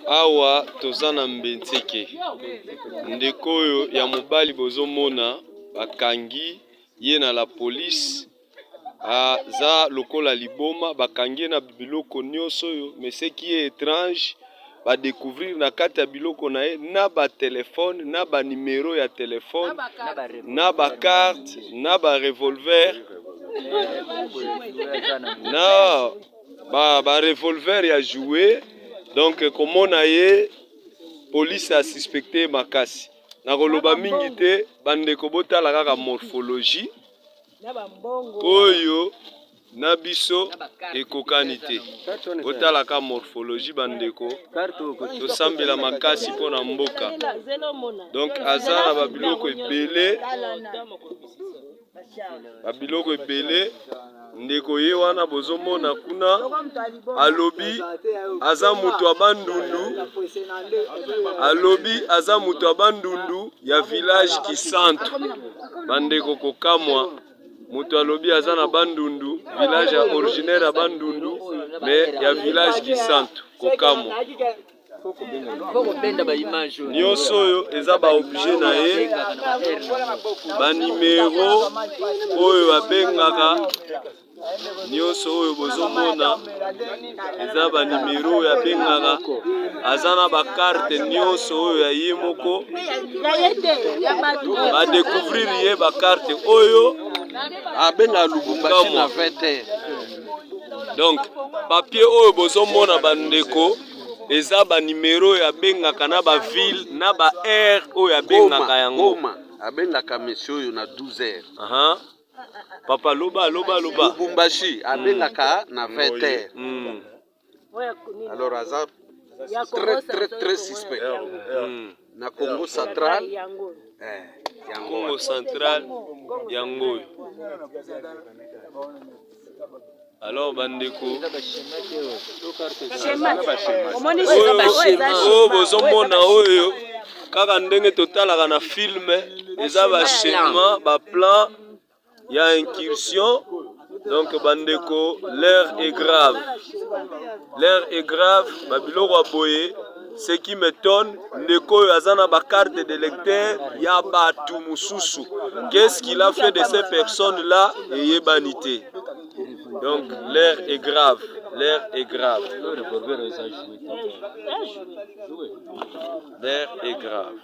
Awa toza na Mbenseke, ndeko oyo ya mobali bozomona bakangi ye na la police, aza lokola liboma, bakangi ye na biloko nyonso oyo, mais ce qui est etrange, ba decouvrir na kati ya biloko na ye na ba telephone na ba numero ya telephone na ba carte na ba revolver na ba revolver ya jouer. Donc komona ye police a suspecte makasi. Nakoloba mingi te bandeko, botala kaka morphologie oyo na biso ekokani te. Botalaka morphologie bandeko, tosambela makasi mpo na mboka. Donc aza na babiloko ebele, babiloko ebele. Ndeko ye wana bozomona kuna alobi aza moto ya Bandundu, alobi aza moto ya Bandundu ya village Kisantu. Bandeko kokamwa, moto alobi aza na Bandundu, village ya originaire ya Bandundu, mais ya village Kisantu. Kokamwa. Nyonso oyo eza ba objet na ye, ba numero oyo babengaka, nyonso oyo bozomona eza ba numero oyo abengaka. Aza na ba carte nyonso oyo ya ye moko, ba découvrir ye ba carte oyo abengaka Lubumbashi na 20 heures. Donc papier oyo bozomona bandeko eza ba numero oyo abengaka na ba ville na ba heure oyo abengaka yango. Goma abengaka monsieur oyo na 12 heures. Aha. Papa loba loba loba. Lubumbashi abengaka na 20 heures. Alors aza très très très suspect. Na Congo central. Yango Congo central yango oyo. Alors bandeko, oyo bozomona oyo kaka ndenge totalaka na film, eza ba schéma, ba plan ya incursion. Donc bandeko, l'heure est grave, l'heure est grave. Babiloko ya boye, ce qui m'étonne, ndeko oyo aza na ba carte de lecteur ya bato mosusu, qu'est-ce qu'il a fait de ces personnes là eyebani te. Donc l'heure est grave, l'heure est grave, l'heure est grave.